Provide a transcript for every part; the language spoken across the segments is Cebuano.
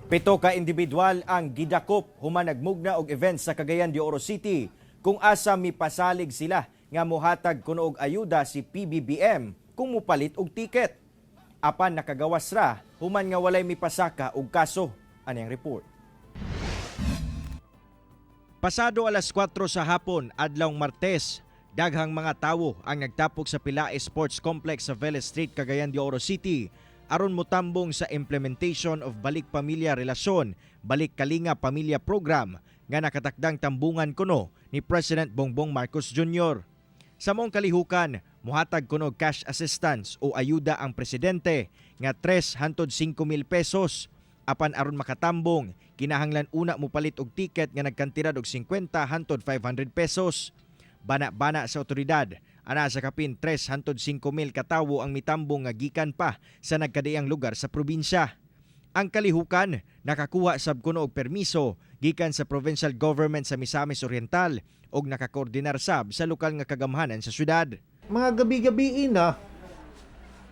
Pito ka individual ang gidakop human nagmugna og event sa Cagayan de Oro City kung asa mipasalig sila nga mohatag kuno og ayuda si PBBM kung mupalit og tiket. Apan nakagawas ra human nga walay mipasaka og kaso. Anang report. Pasado alas 4 sa hapon, adlawng Martes, daghang mga tawo ang nagtapok sa Pelaez Sports Complex sa Velez Street, Cagayan de Oro City aron motambong sa implementation of Balik Pamilya Relasyon, Balik Kalinga Pamilya Program nga nakatakdang tambungan kuno ni President Bongbong Marcos Jr. Sa maong kalihukan, muhatag kuno og cash assistance o ayuda ang presidente nga 3 hantod 5 mil pesos. Apan aron makatambong, kinahanglan una mopalit og ticket nga nagkantidad og 50 hantod 500 pesos. Bana-bana sa otoridad, ana sa kapin 3 hantod 5 mil katawo ang mitambong nga gikan pa sa nagkadiang lugar sa probinsya. Ang kalihukan, nakakuha sab kuno og permiso gikan sa provincial government sa Misamis Oriental ug nakakoordinar sab sa lokal nga kagamhanan sa syudad. Mga gabi-gabi na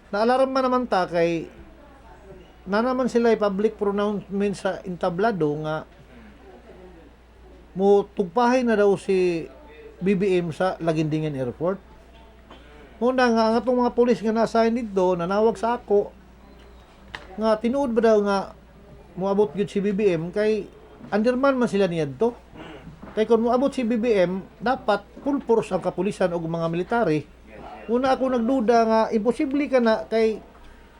naalarma naman ta kay na naman sila public pronouncement sa entablado nga mo tugpahay na daw si BBM sa Laguindingan Airport. Muna nga ang atong mga pulis nga nasa dito nanawag sa ako nga tinuod ba daw nga moabot gyud si BBM kay underman man sila niadto. Kay kung moabot si BBM, dapat full force ang kapulisan og mga military. Una ako nagduda nga imposible ka na kay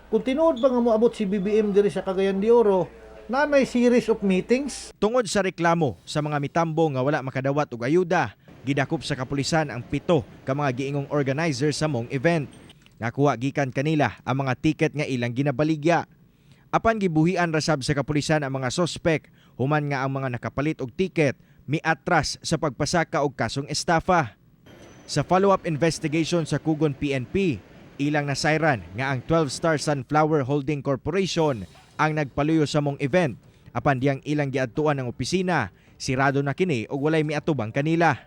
kung tinuod pa nga moabot si BBM diri sa Cagayan de Oro, na may series of meetings. Tungod sa reklamo sa mga mitambong nga wala makadawat og ayuda, gidakop sa kapulisan ang pito ka mga giingong organizer sa maong event. Nakuha gikan kanila ang mga tiket nga ilang ginabaligya. Apan gibuhian ra sab sa kapulisan ang mga sospek human nga ang mga nakapalit og tiket miatras sa pagpasaka og kasong estafa. Sa follow-up investigation sa Kugon PNP, ilang nasayran nga ang 12 Star Sunflower Holding Corporation ang nagpaluyo sa maong event apan diyang ilang giadtuan ang opisina, sirado na kini ug walay miatubang kanila.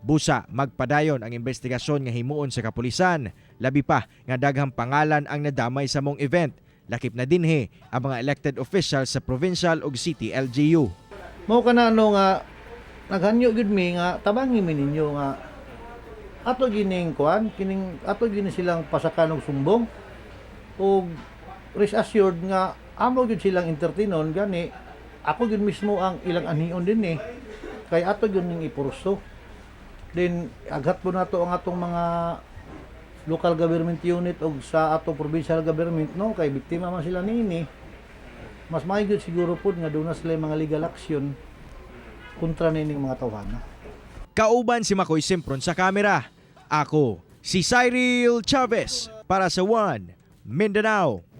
Busa magpadayon ang investigasyon nga himuon sa kapulisan, labi pa nga daghang pangalan ang nadamay sa maong event, lakip na dinhi ang mga elected officials sa provincial ug city LGU. Mao kana ano nga naghanyo gyud mi nga tabangi mi ninyo nga ato gining kuan kining ato gini silang pasakan og sumbong ug rest assured nga amo gyud silang entertainon. Gani ako gyud mismo ang ilang anhion din eh kay ato gyud ning ipurso then aghat po nato ang atong mga local government unit og sa atong provincial government, no, kay biktima man sila niini. Mas maayo gyud siguro pud nga doon na sila mga legal action kontra nining mga tawhana. Kauban si Makoy Sempron sa kamera. Ako, si Cyril Chavez para sa One Mindanao.